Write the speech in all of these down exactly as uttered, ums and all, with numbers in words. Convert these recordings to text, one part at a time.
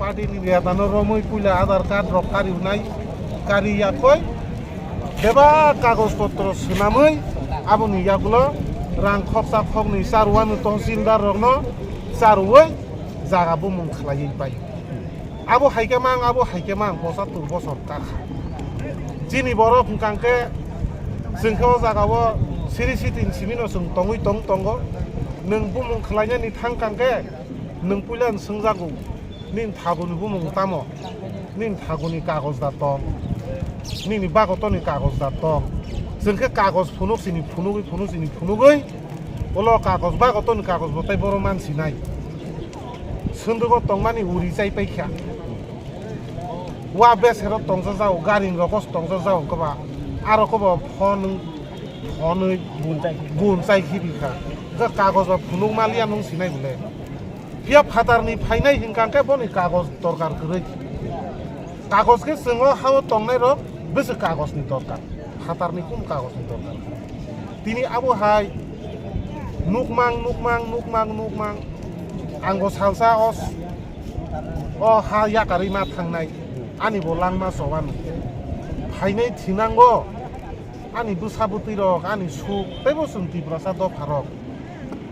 Party ni beta no romwi puila Aadhaar card rok kari wnai, kari yakoi bebak kagoj potro swnamwi aboni yagulo rang khoksa khoknwi charwanu tahsildar rokno charwi jaga bumung khlaiwi pai. Abo hai khe mang, abo hai khe mang, pochattor bosor kakha. Chini borok hwnkha khe chwng khe o jaga o siri sitin simi no chwng tongwi tong tongo. Nwng bumung khlainani thang kang khe nwng puila no swngjago, "Nini thaguni bumung tamo? Nini thaguni kagoj da tong? Nini bagotoni kagoj da tong?" Chwng khe kagoj phunuk sini phunugwi phunuk sini phunugwi ulo kagoj bagotoni kagoj bo tai boro man sinai. Sundugo tongmani uri chai paikha. Wa besero tongsa jao, garing rogo tongsa jao koba. Aro koba phone, phone gun chai khibi kha. Ga kagoj ba phunuk maliya nung sinai bole. Phiya phatarni phainai hinkha khe boni kagoj dorkar kwrwi. Kagoj khe chwngo hao tongnai rok bwswk kagojni dorkar. Phatarni kunu kagojni dorkar. Tini abo hai nukmang, nukmang, nukmang, nukmang. Ang bo salsa o, o ha yakarwi ma thangnai. Ani bo langma chobani. Phainai thinango. Ani bwsa bwtwi rok, ani suk, teibo chwng Tiprasa dopha rok.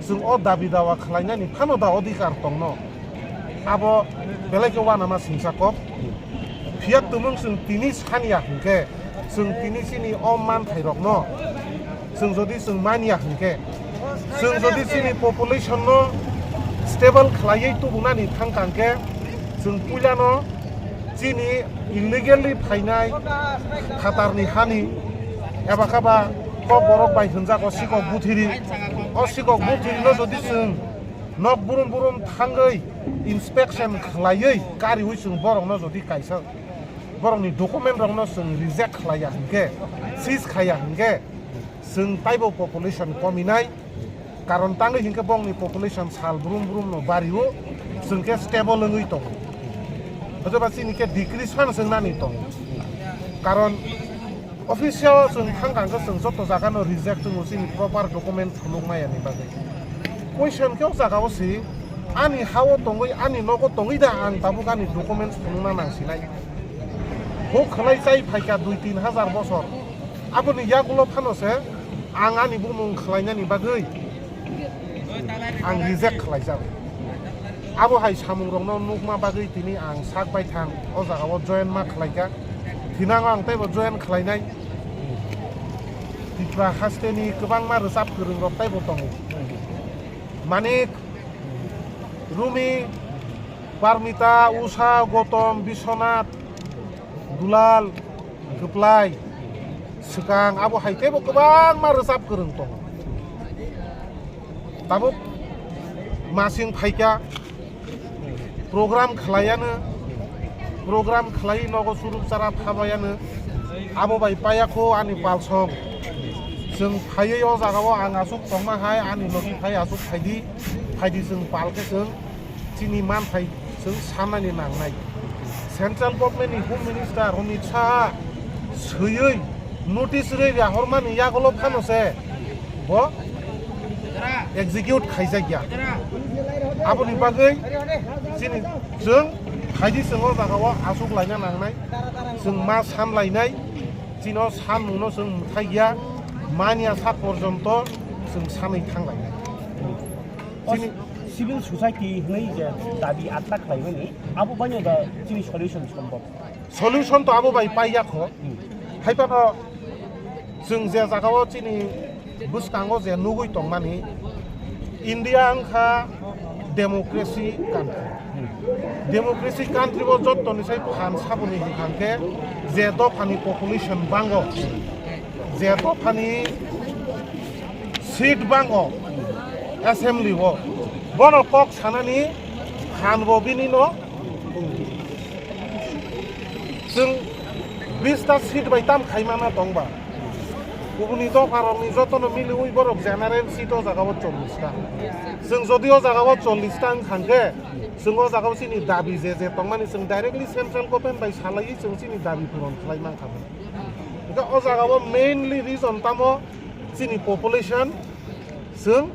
Chwng o dabi dawa khlainani phano da odhikar tongno. Abo belai khe uanama singsa kok. Phiya tumung chwng tini saniya hinkhe, chwng tini chini o manthai rokno chwng jodi chwng manya hinkhe, chwng jodi chini population no stable khlaiwi tubunani thang kang khe, chwng puilano chini illegally phainai phatarni hani eba khe ba kok borok bai hwnjak o sikok buthiri. O sikok buthiri no jodi chwng nok burum burum thangwi inspection khlaiwi kariwi chwng borokno jodi kaisa borokni document rokno chwng reject khlaiya hinkhe, seize khaiya hinkhe, chwng taibo population kominai. Karon tangwi hinkhe bongni population sal brum brum no bario, chwng khe stable wngwi tongo. Hotoba chini khe decrease phano chwng nani tongo. Karon official chwng thang kang khe chwng joto jaga no reject wngo chini proper document phunuk maya ni bagwi. Question khe o jaga o si ani ha o tongwi ani nogo tongwi da ang tabuk ani documents phunukna nang sinai. Huk khlai chai phaikha dui tin hajar bosor. Aboni yagulo phano se ang ani bumung khlainani bagwi ang reject khlaijak. Abo hai samungrokno nukma bagwi tini ang sak baithang o jagao join ma khlaikha. Thinango ang teibo join khlainai. Tipra hasteni kwbangma rwchap kwrwngrok teibo tongo. Manik, Rumi, Parmita, Usha, Gotom, Biswanath, Dulal, Kwplai, Swkang, abo hai teibo kwbangma rwchap kwrwng tongo. Tabuk masing phaikha, program khlaiano, program khlai nogo surup chara phabayano, abo bai payakho ani palsong. Chwng phaiwi o jagao ang aswk tongma hai ani logi phai aswk phaidi, phaidi chwng palkhe chwng chini manthai chwng sanani nangnai. Central government ni Home Minister Amit Shah swiwi notice rwi rihormani yagulo phano se bo execute khaijakya. Aboni bagwi chini chwng phaidi chwng o jagao aswk laina nangnai, chwng ma san lainai, chino sanmungno chwng mwthai ya, manya sak porjonto chwng sanwi thang lainai. Chini civil society hwnwi je dabi atta khlaimani, abo baino da chini solution sombhob? Solution to abo bai paiyakho. Haiphano chwng je jagao chini bwskango je nugwi tongmani, India wngkha democracy country. Democracy country o jottoni sai phan saboni hwnkha khe je dophani population bango, je dophani seat bango assembly o, bono kok sanani phan bo bini no. Chwng bista seat bai tam khaimana tongba. Kubuni dopharokni jotono miliwi borok general seat o jagao chollish ta. Chwng jodi o jagao chollish ta wngkha khe, chwng o jagao chini dabi je je tongmani chwng directly central government bai salaiwi chwng chini dabi puron khlai mankha. Hwnkhe o jagao mainly reason tamo chini population, chwng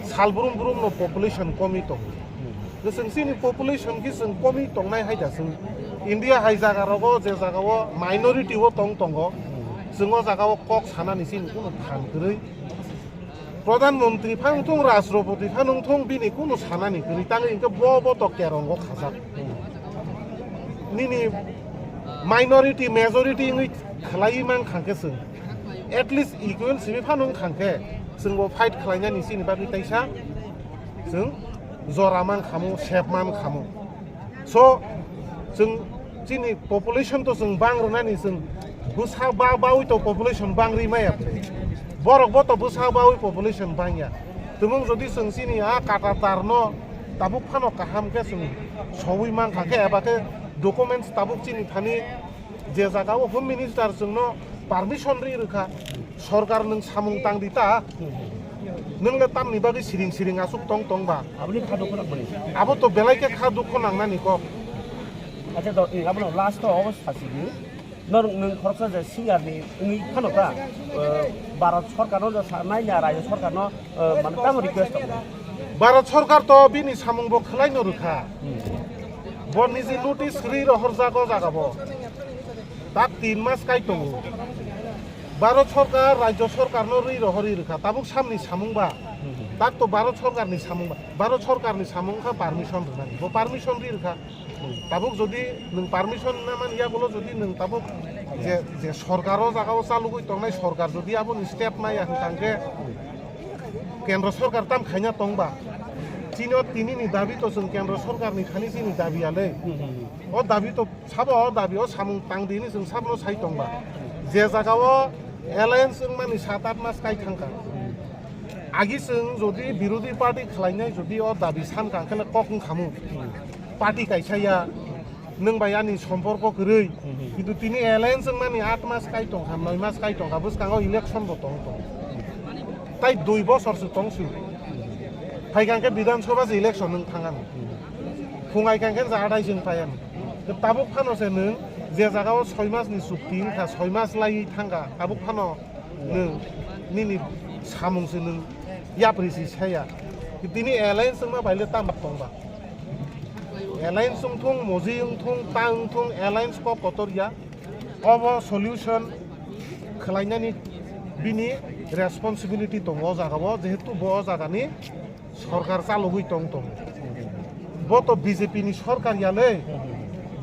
sal brum brum no population komwi tongo. Chwng chini population khe chwng komwi tongnai hai da chwng. India hai jaga rogo je jaga o minority o tong tongo, chwng o jaga o kok sanani chini kunu phan kwrwi. Pradhan Mantri phano wngthung, Rashtrapati phano wngthung, bini kunu sanani kwrwi. Tangwi hwnkhe bo bo to kerongo khajak. Nini minority majority wngwi khlaiwi mankha khe chwng, at least equal simi phano wngkha khe chwng bo fight khlainani chini bagwi taisa chwng jora mankhamu, sep mankhamu. So chwng chini population to chwng bang rwnani chwng bwsa ba bawi to population bang ri maya. Borok bo to bwsa bawi population bangya. Tumung jodi chwng chini a kata tar no tabuk phano kaham khe chwng sowi mankha khe eba khe documents tabuk chini thani je jaga o Home Minister chwngno permission ri rwkha, sorkar nwng samung tang di ta, nwng le tamni bagwi siring siring aswk tong tong ba? Aboni kha dukho nang mani. Abo to belai khe kha dukho nangnani kok. Acha do, eh, abono last o obo sasidi. Nor nwng khoroksa je singer ni wngwi phano ta, eh, Bharat sorkar no je sa-, nai na rajyo sorkar no, eh, mane tamo request tongo. Bharat sorkar to bini samung bo khwlai no rwkha. Bo niji notice ri rohorjak o jaga bo. Tak tin mas kai tongo. Bharat sorkar, rajyo sorkar no ri rohorwi rwkha. Tabuk samni samung ba. Tak to Bharat sorkar ni samung ba. Bharat sorkar ni samung kha permission rwnani. Bo permission ri rwkha. Tabuk jodi nwng permission na man ya bolo jodi nwng tabuk je, je sorkar o jaga o chalugwi tongnai sorkar jodi aboni step nai ya hwnkha hwnkhe kendro sorkar tam khaina tongba. Chini o tini ni dabi to chwng kendro sorkar ni thani chini dabi ya le. O dabi to sabo o dabi o samung tang di ni chwng sabo no sai tongba. Je jaga o alliance wngmani sat at mas kai thangkha. Agi chwng jodi birodhi party khlainai jodi o dabi sankha hwnkhe le kok wngkhamu. Party kaisa ya, nwng bai ani somporko kwrwi. Kintu tini alliance wngmani at mas kai tongkha, noi mas kai tongkha, bwskango election bo tong tong. Tai dui bosor se tong su. Phai kha hwnkhe Bidhan Sabha se election nwng thang ano. Phung ai kha hwnkhe je adai chwng pai ano. Tabuk phano se nwng je jaga o soi mas ni chukti wngkha, soi mas lai thangkha, tabuk phano nwng nini samung se nwng yapri si saya. Tini alliance wngma bai le tamo tongba. Alliance wngthung, moji wngthung, ta wngthung, alliance kok kotor ya. Obo solution khwlainani bini responsibility tongo o jaga o, jehetu bo o jaga ni sorkar chalogwi tong tongo. Bo to B J P ni sorkar ya le.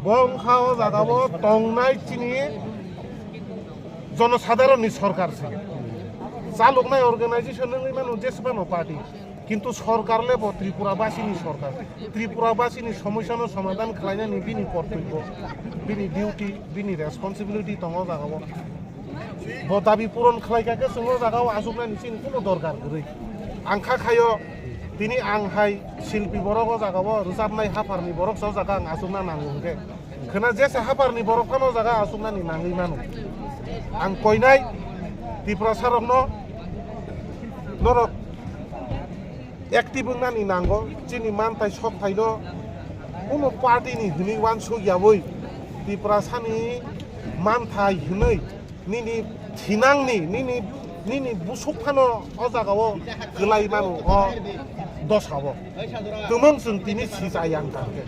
Bo wngkha o jaga o tongnai chini jonosadharon ni sorkar se. Chaloknai organization wngwi mano jesphano party. Kintu sorkar le bo Tripura basini sorkar. Tripura basini somosya no somadhan khlainani bini kortobyo, bini duty, bini responsibility tongo o jaga o. Bo dabi puron khlai kha khe chwng o jaga o achuknani chini kuno dorkar kwrwi. Ang kha khaio, tini ang hai silpi borok o jaga o, rwchapnai hapharni borok se o jaga ang achukna nango hwnkhe. Khwna jesa hapharni borok phano o jaga achuknani nangwi mano. Ang koinai Tiprasa rokno norok active wngnani nango, chini manthai sokthai no kuno party ni hwnwi uansuk yaui Tiprasa ni manthai hwnwi nini thinang ni, nini, nini busuk phano o jaga o kwlai mano o dosa o. Tumung chwng tini sijai ang tangkhe.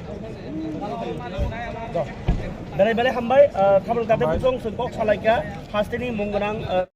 Belai belai hambai, ah, khamrok tate Hambai. Busong chwng kok salaikha, hasteni mung gwnang, ah,